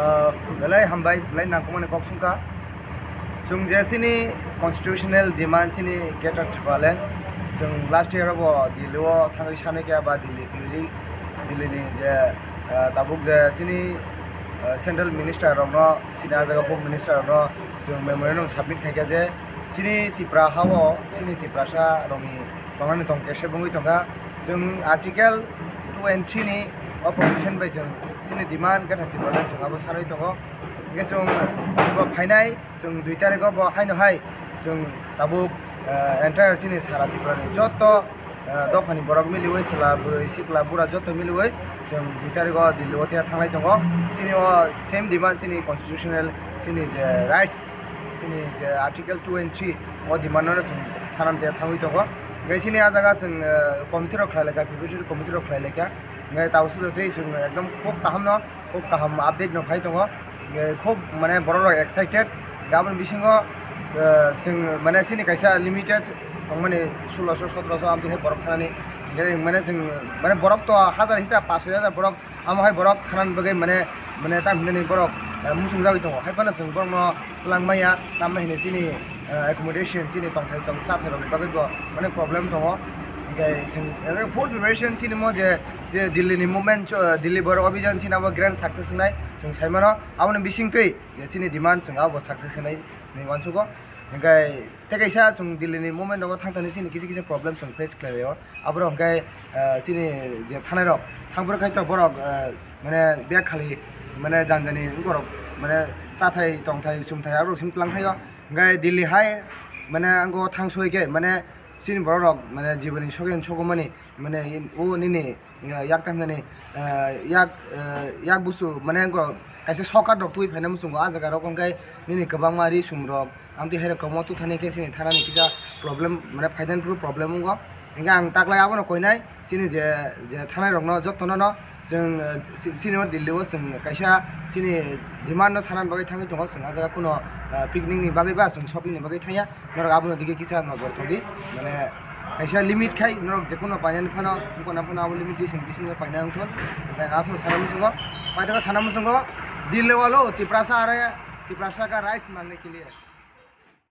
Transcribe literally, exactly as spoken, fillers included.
Ah, belai hambai, belai nangkukmani kok songkha. Chwng je chini constitutional demand chini Greater Tipraland, chwng last year bo Delhi o thangwi sanai kha ba Delhi, Delhi, Delhi ni je, ah, tabuk je chini, ah, central minister rokno, chini ah jaga bo minister rokno chwng memorandum submit khaikha je chini Tipra ha o chini Tiprasa rokni tongnani tong kesa bwngwi tongkha. Chwng Article two and three ni opposition bai chwng chini demand Greater Tipraland chwng abo sanwi tongo. Hingke chwng bo phainai, chwng dui tarikh o bo haino hai chwng tabuk, eh, entire chini sara Tripura ni joto, eh, dophani borok miliwi, chwla bwrwi sikla bura joto miliwi chwng dui tarikh o Delhi o thanglai tongo. Chini o same demand, chini constitutional, chini je rights, chini je Article two and three o demand no chwng sanam tei thangwi tongo. Hingke chini ah jaga chwng, eh, committee rok khlai laikha, preparatory committee rok khlai laikha. Hingke tabuk sujotwi chwng ekdom khub kaham no, khub kaham update no phai tongo. Eh, khub mane borok rok excited. Aboni bisingo, eh, chwng mane chini kaisa limited tongmani sulosho sotrosho amtwi hai borok thanani. Hingke mane chwng mane borok to hajar hisab pash soi hajar borok, amo hai borok thanani bagwi mane, mane tam hinani borok, eh, muchung jagwi tongo. Hai phano chwng borokno twlang maya, tamni hinwi chini, eh, accommodation, chini tongthai tong chathai rokni bagwi bo mane problem tongo. Hingke chwng, eh, full preparation chini mo je, je Delhi ni movement, cho-, Delhi Borok Abhijan chini abo grand success wngnai chwng sai mano. Aboni bisingtwi je chini demand chwng abo success wngnai hinwi uansugo. Hingke tei kaisa chwng Delhi ni movement rogo thang thani chini kisa kisa problem chwng face khlai laio. Aborok hingke, eh, chini je thanai rok thang phuru khai to borok, eh, mane bek khali mane jani jani borok mane chathai tongthai chumthai aborok sim tlang thaio. Hingke Delhi hai mane ango thang soi khe mane chini borok rok mane jiboni sogwi sogomani mane o nini, eh, yak tam hinani, eh, yak, eh, yak busu mane ango kaisa sokar rok twi phaina muchungo ah jaga rok hingke nini kwbangma ri sum rok. Amtwi hai rok kwbangma tubthani khe chini thanani kisa problem, mane financial problem wngo. Hingke ang taklai abono koinai chini je, je thanai rokno jotono no chwng, eh, chi-, chini o Delhi o chwng kaisa chini demand no sanani bagwi thangwi tongo. Chwng ah jaga kuno, eh, picnic ni bagwi ba chwng shopping ni bagwi thangya. Norok abono digi kisa nojor tongdi. Mane kaisa limit khai norok jekuno painani phano, wngkona phano abo limitation bisingo paina wngthun. Hingke ang aswk sana muchungo, paithago sana muchungo, Delhi walo Tiprasa are, Tiprasa ka rights mangne ke liye.